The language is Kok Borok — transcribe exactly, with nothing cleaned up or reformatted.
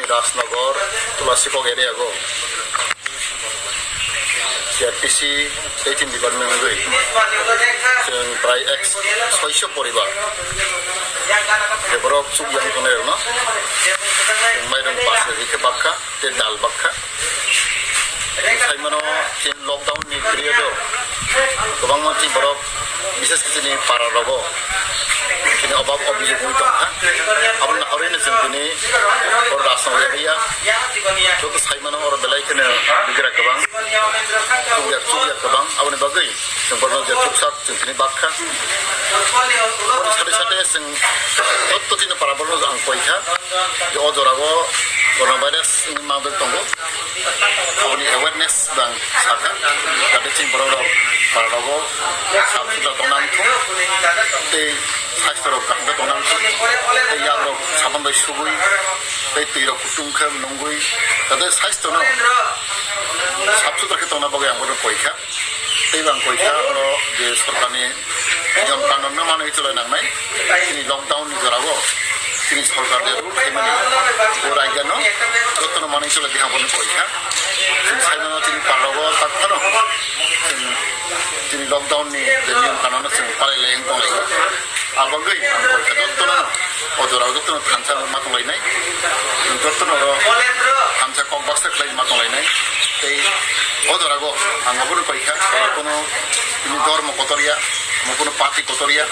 Rajnagar, Tulasikok area go. C R P C eighteen department wngwi chwng prai ek soiso poribar je borok chukya wng tongnai rokno chwng mairung pass rwgwi khe bakha tei dal bakha. Saimano chini lockdown ni period o kwbangma chini borok, bises khe chini para rogo chini obab obijog wngwi tongkha. Aboni naharwi no chwng tini o Rajnagar area joto saimano oro belai kheno bigra kwbang, chukya chukya kwbang. Aboni bagwi chwng borokno je chuksak chwng tini bakha. Sade sade chwng joto chini para borokno ang koikha je o jorao coronavirus wngwi manjak tongo. Aboni awareness bang sakha, jate chini borok rok para rogo sap sutra tongna wngthung, tei saisto rok kaham khe tongna wngthung, tei yak rok sabon bai subui, tei twi rok kutung khe nungwi, jate saisto no sap sutra khe tongna bagwi ang bono koikha. Tei bang koikha oro je sorkarni niyom kanun no manwi chwlai nangnai. Chini lockdown ni jorao chini sorkar je rule khaimani, o raida no jotono manwi chwlai di habo no koikha. Chini saimano chini parlogo tak phano chini, chini lockdown ni je niyom kanun no chwng palai lai wng tonglaio. Abagwi ang koikha jotono o jorao jotono thansa ma tonglainai, jotono oro thansa kok baksa khlai ma tonglainai. Tei o jorao ang abono koikha, oro kuno bini dormo kotor ya, mo kuno party kotor ya,